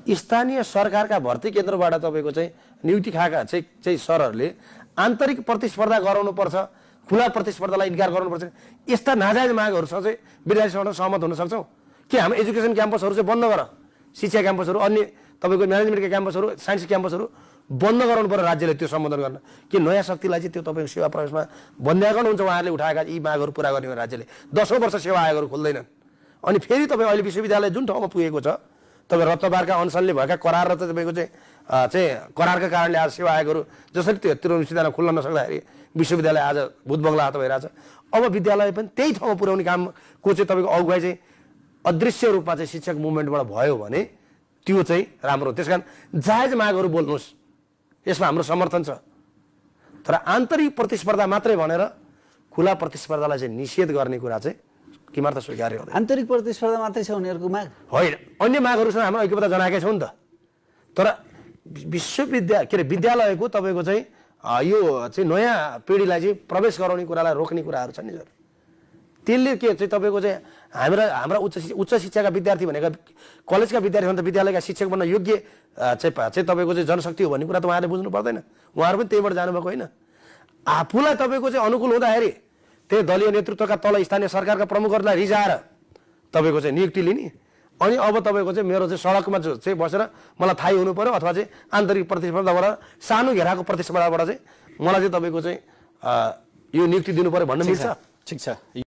स्थानीय सरकारका भर्ती केन्द्रबाट तपाईँको चाहिँ नियुक्ति खाएका चाहिँ सरहरूले आन्तरिक प्रतिस्पर्धा गराउनुपर्छ, खुला प्रतिस्पर्धालाई इन्कार गर्नुपर्छ। यस्ता नाजायज मागहरूसँग चाहिँ विद्यार्थीसँग सहमत हुन सक्छौँ कि हाम्रो एजुकेसन क्याम्पसहरू चाहिँ बन्द गर, शिक्षा क्याम्पसहरू, अन्य तपाईँको म्यानेजमेन्टका क्याम्पसहरू, साइन्स क्याम्पसहरू बन्द गराउनु पर्यो राज्यले त्यो सम्बोधन गर्न कि नयाँ शक्तिलाई चाहिँ त्यो तपाईँको सेवा प्रवेशमा बन्ध्याकरण हुन्छ। उहाँहरूले उठाएका यी मागहरू पुरा गर्ने हो राज्यले। 10औं वर्ष सेवा आयोगहरू खोल्दैनन्। अनि फेरि तपाईँ अहिले विश्वविद्यालय जुन ठाउँमा पुगेको छ, तपाईँ रत्नबारका अनसनले भएका करार र तपाईँको चाहिँ करारका कारणले आज सेवा आयोगहरू जसरी त्यो विश्वविद्यालय खुल्न नसक्दाखेरि विश्वविद्यालय आज भूतबङ्गला हात भइरहेछ। अब विद्यालय पनि त्यही ठाउँमा पुर्याउने कामको चाहिँ तपाईँको अगुवाई चाहिँ अदृश्य रूपमा चाहिँ शिक्षक मुभमेन्टबाट भयो भने त्यो चाहिँ राम्रो हो। त्यस कारण जायज मागहरू बोल्नुहोस्, यसमा हाम्रो समर्थन छ। तर आन्तरिक प्रतिस्पर्धा मात्रै भनेर खुला प्रतिस्पर्धालाई चाहिँ निषेध गर्ने कुरा चाहिँ किमार्थ स्वीकार्य हुँदैन। आन्तरिक प्रतिस्पर्धा मात्रै छ उनीहरूको माग होइन, अन्य मागहरूसँग हाम्रो ऐक्यबद्ध जनाएकै छौँ नि त। तर विद्यालयको तपाईँको चाहिँ यो चाहिँ नयाँ पिँढीलाई चाहिँ प्रवेश गराउने कुरालाई रोक्ने कुराहरू छन् नि सर। त्यसले के चाहिँ तपाईँको चाहिँ हाम्रा उच्च शिक्षाका विद्यार्थी भनेका कलेजका विद्यार्थी भने त विद्यालयका शिक्षक बन्न योग्य चाहिँ तपाईँको चाहिँ जनशक्ति हो भन्ने कुरा त उहाँहरूले बुझ्नु पर्दैन। उहाँहरू पनि त्यहीबाट जानुभएको होइन। आफूलाई तपाईँको चाहिँ अनुकूल हुँदाखेरि त्यही दलीय नेतृत्वका तल स्थानीय सरकारका प्रमुखहरूलाई रिझाएर तपाईँको चाहिँ नियुक्ति लिने, अनि अब तपाईँको चाहिँ मेरो चाहिँ सडकमा चाहिँ बसेर मलाई थाहै हुनु पर्यो अथवा चाहिँ आन्तरिक प्रतिस्पर्धाबाट सानो घेराको प्रतिस्पर्धाबाट चाहिँ मलाई चाहिँ तपाईँको चाहिँ यो नियुक्ति दिनु पर्यो भन्न मिल्छ? ठिक छ।